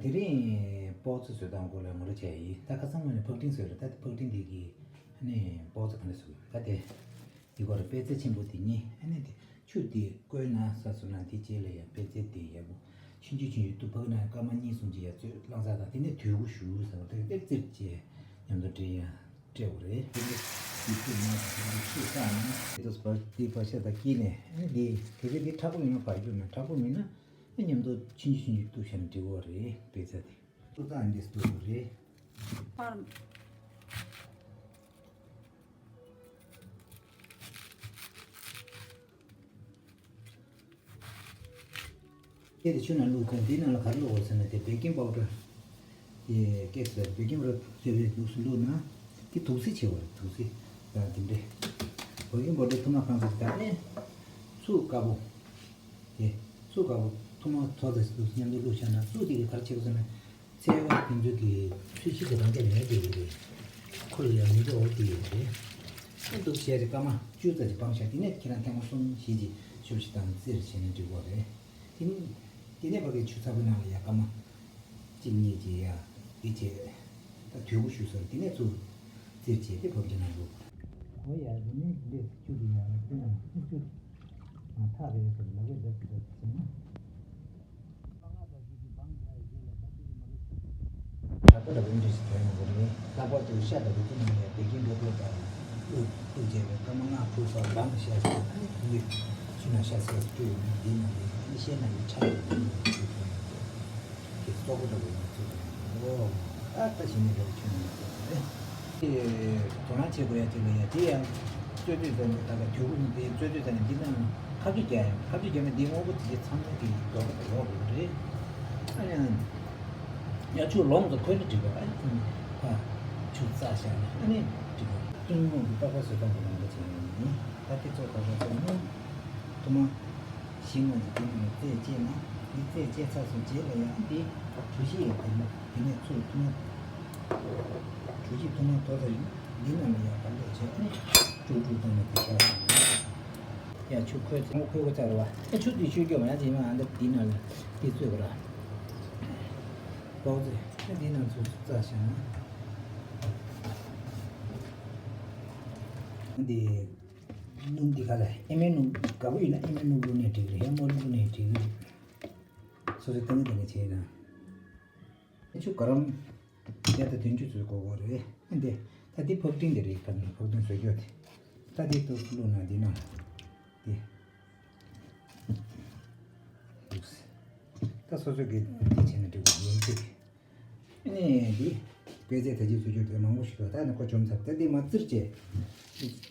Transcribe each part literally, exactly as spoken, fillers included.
དེ་རིང་པོག་ཙེ་བཟོ་སྟངས་སྐོར་ལ་ངོ་སྤྲོད་བྱས་ཡིན། ད་ཁ་སང་ངོས་ནས་ཕག་ཀྲིན་བཟོས་རེད། ད་དེ་ཕག་ཀྲིན་དེ་གི་ཨ་ནི་པོག་ཙེ་ག་འདྲ་བཟོ་དགོས། ད་དེ་འདི་སྐོར་པད་ཚལ་ཆེན་པོ་དེ་གཉིས། ཨ་ནི་དེ་ཆུ་དེ་བསྐོལ་ན་ཟ་སོང་ན། དེ་རྗེས་ལ་ཡང་པད་ཚལ་དེ་ཡག་པོ་ཆུང་ཆུང་ཆུང་ཆུང་བཏུབ། ཕག་ན་སྐར་མ་གཉིས་གསུམ་ཅིག་ཡར་བཙོས་བླངས་ཚར་དང་། དེ་ནས་དུས་འགོ་ཞུ་ཟེར་བ་དེ་དེར་བཙིར་བྱས་མཉམ་དུ་འདྲེས་ཡ་སྤྲད་དགོས་རེད། དེ་ནས་དེ་བཙིར་ན་དེ་ཆུ་བསགས་ན་དེ་ཚོ་བར་དེ་བར་ཆད་དང་དཀྱིལ་ནས། ཨ་ནི་དེ་གལ་སྲིད་དེ་མཁྲེགས་པོ་ཡོད་ན་བར་རྒྱུག་ན། མཁྲེགས་པོ་མིན་ན་ཨ་མཉམ་དུ་ཆུང་ཆུང་ཆུང་ཆུང་བཏུབ་བྱས་ན་འགྲིག་གི་རེད། པད་ཚལ་དེ་བཙོ་བཏང་འདི་བཏུབ་དགོས་རེད། ཕར། སྐྱེད་དེ་ཆུ་ནང་བླུགས་ཚར། འདི་ནང་ལ་ག་རེ་བླུགས་དགོས་ཟེར་ན། དེ་བེ་ཀིང་པའུ་ཌར། དེ་སྐྱེད་ཚར་བེ་ཀིང་པའུ་ཌར་བཙོས་པའི་ལུགས་སུ་བླུགས་ན་དེ་དུག་སེལ་བྱེད་པ་རེད། དུག་སེལ་དང་དེ་འདྲས། བེ་ཀིང་པའུ་ཌར་ཐུར་མ་གང་ཚ་ཞིག་དང་ནས་ཚུར་དཀར་པོ། དེ་ཚུར་དཀར་པོ་ཐུར་མ་ཚོ་ཚ་ཞིག་མཉམ་དུ་བླུགས་བཞག་ན། ཚུར་དེ་གི་ག་རེ་བྱེད་དགོས་ཟེར་ན། ཚལ་བ་དེ་ཚོ་གི་ཚོས་གཞི་དེ་རང་ཅག་མེད་དེ་ཡོད་རེད། ཁོ་ལ་ཡང་མི་འགྲོ་འོ་དེ་ཡོད་རེད། ཨེ་འདུག་བྱས་ཏེ་སྐར་མ་བཅུ་ཙམ་ཅིག་སྤང་བཞག་དེ་ནས་ཁྱེད་རང་ཐེངས་མ་གསུམ་བཞི་ཅིག་ཆུ་ཞིག་དང་བཙིར་བྱས་ན་འགྲིག་གོ་རེད། དེ་ནས་དེ་ནས་ཕ་གི་ཆུ་ཚ་པོའི་ནང་ལ་ཡ་སྐར་མ་གཅིག་གཉིས་ཅིག་ཡ་དེ་བྱས། ད་དུས་འགོ་ཞུ་སོང་། དེ་ནས་ཚུར་བཙིར་བྱས་ཏེ་ཕབ་ཀྱི་ནང་བླུགས། འོ་ཡ་རི་མོའི་འདི་ཆུ་གི་ཡ་ལ་དེ་ནང་ཆུ་ཆུ་ཐག་རེད་ཟེར་ལབ་གི་འདུག་ཟེར་ན། ཁྲག་པ་ལ་འོན་ཏེ་ཞིག་ཐོན་ཡོང་གི་རེད། ལྷག་པར་དུ་ཤ་དང་རུས་ཀྱི་ནང་ནས་བད་ཀན་འགྲོ་དགོས་པ་བླུགས་བླུགས་བྱས་པའི་སྐར་མ་ལྔ་དྲུག་སོགས་སྦངས་བྱས་སོང་། ཨ་ནི་དེ་དུས་ཆུ་ནང་ཤ་ཟ་སྤྲོད་ཡོང་ན། འདི་ནང་ནས་ཨ་ནི་ཤའི་ནང་གི་ཁྲག་གི་ནང་ནས་ཆུ་ཐོན་ཡོང་གི་རེད། དེ་སོག་པོ་འདྲ་བོ་ཡོང་ཚུལ་དང་། ཨོ། ད་ལྟ་ཞིག་ནས་རེད་ཆུ་ནང་ལ་ཐོན་ཡོང་གི་རེད། དེ་དོ་སྣང་བྱེད་དགོས་ཡ་ཅིག་ལ་ཡ་དེ་ཡང་། རྩོད་དུས་ཙམ་ནས་ད་ལྟ་དུས་འགོ་ནས་དེ་རྩོད་དུས་ཙམ་ནས་འདི་ནང་ཁ་བཅུ་རྒྱག་ཡ། ཁ་བཅུ་རྒྱག་ན་འདི་དངོས་པོ་དེ་ཚང་མ་དེ་རྡོག་རྡོག་རེད། ཨ་ཡང་ཡ་ཆུ་ལོངས་སུ་ཁོལ་ན་འགྲིག་གོ། ཨ་ཡང་ཁ་ཆུ་བཙགས་བཞག་ན་ཨ་ནི་འགྲིག་གོ། ཏུན་མོང་གི་པགས་པ་བཟོ་སྟངས་ཀྱི་ནང་དུ་བྱས་ཡོད་ནི། ད་དེ་ཚོ་ག་རེ་ཟེར་ན། ཐུར་མ་བཞི་ལྔ་ཅིག་དེ་ནང་ནས་རྩད་བཅད་ན། དེ་རྩད་བཅད་ཚར་སོང་རྗེས་ལ་ཡང་དེ་གྲུ་བཞི་ཡོད་དེ་ནས་དེ་ནས་ཚུར་ཐུར་མ། གྲུ་བཞི་ཐུར་མ་དོ་ཚར་ཡིན། འདི་ནང་ལ་ཡང་བར་འདོགས་བྱས་ནས་དཀྲུག་དཀྲུག་བཏང་ནས་དེ་བཞག་ཡ་ཆུ་ཁོལ་ཚར་ཁོལ་ཁོལ་ཚར་བ། ཨེ་ཆུ་དེ་ཆུ་སྐྱོ་མ་ཡང་ཅིག་མ་ཨ་འདི་འདི་ནང་ལ་དེ་བཙོས་གོ་ར། པོག་ཙེ་ཨེ་འདི་ནང་ཚུར་བཙགས་བཞག་ན། འདི་སྣུམ་འདི་ག་ལ་ཨེ་མའི་སྣུམ་དགའ་པོ་ཡིན་ན་ཨེ་མའི་སྣུམ་བླུགས་ནས་འགྲིག་རེད། ཡང་མ་བླུགས་ནས་འགྲིག་རེད། སོ་སོའི་ཏང་ཏང་ནས་བྱས་ན། ཆུ་ག་རམ་བརྒྱ་དང་བདུན་ཅུ་ཚོད་དགོས་དགོས་རེད། ཨ་འདི་ད་འདི་ཕབ་ཀྲིན་འདི་རེད། ཕབ་ཀྲིན་ཕབ་ཀྲིན་བཟོ་རྒྱུ་དེ། ད་འདི་ཏོག་ཙམ་བླུགས་ན་འདི་ནང་འདི། ད་སོ་སོ་གི་འདི་བྱས་ན་འགྲིག་པ་ཡིན་གཅིག་ཨ་ནི་འདི་པད་ཚལ་ད་ཅི་བཟོ་རྒྱུ་དེ་མང་པོ་ཞིག་འདུག་ད་ནི་ཁོ་བཅོམ་ཚར། ད་འདི་མ་བཙིར་བྱས།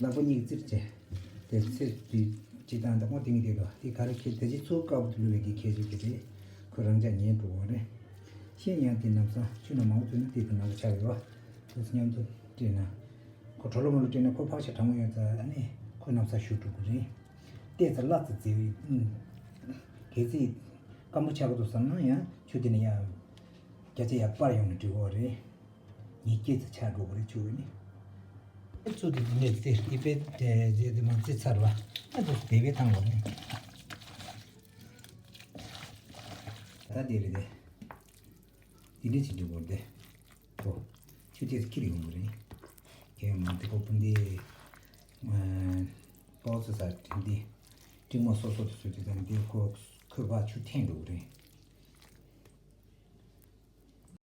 ལག་པ་གཉིས་ཀྱིས་བཙིར་བྱས། དེ་ཚེ་དུས་གཅིག་དང་དང་པོ་དེ་གཉིས་དེ་དོ་དེ་ག་རེ་ཁྱེད་ད་ཅི་ཚུར་དཀར་པོ་དུ་བླུགས་པའི་གི་ཁྱད་ཆོས་དེ་རེད། ཁོ་རང་ཅག་ཉན་འགྲོ་བ་རེད། ཤེས་ཡང་དེ་ནམ་སང་ཆུ་ནང་མང་པོ་བཙོས་ན་དེ་དང་ནང་ལ་ཆགས་ཡོད་པ། དུས་མཉམ་དུ་སྤྲད་ན། ཁོ་གྲོ་ལོ་མོ་ལོ་སྤྲད་ན་ཁོ་ཕག་ཤ་གྲང་མོ་ཡོད་ཙང་ཨ་ནི་ཁོ་ནམ་སང་བཞུ་འགྲོ་གི་རེད། བལྟས་ཙང་སླ་ཙི་ཙི་བའི། གལ་སྲིད་སྐམ་པོ་ཆགས་ཀྱི་འདུག་བསམ་ན་ཡང་ཆུ་དེ་ནས་ཡར་བརྒྱ་ཆ་ཡར་སྤར་ཡོང་ན་འགྲིག་གི་རེད། ཉིས་བརྒྱ་ཙམ་ཆགས་འགྲོ་གི་རེད་ཆུ་བོ་ནི། ཨ་ཚུར་དེ་འདི་ནས་བཙིར་ཏེ་པད་དེ་དེ་མ་བཙིར་ཚར་བ། ཨ་ཚུར་བེ་བེ་བཏང་བ་རེད། ད་དེ་རེད་དེ། འདི་འདྲ་བྱེད་འགྲོ་གི་རེད་དེ། ཨོ། ཆུ་དེ་ཚོ་ཁྱེར་ཡོང་གི་རེད། ཁྱེར་ཡོང་མ་དེ་ཁོ་སྤུན་ཟླའི། ཨ། པོག་ཙེ་ཟ་འདི། ཀྲིག་མ་སོ་སོ་དེ་ཚོ་དེ་དང་འདི་ཁོ་ཁོས་ཕར་ཆུ་འཐེན་འགྲོ་གི་རེད།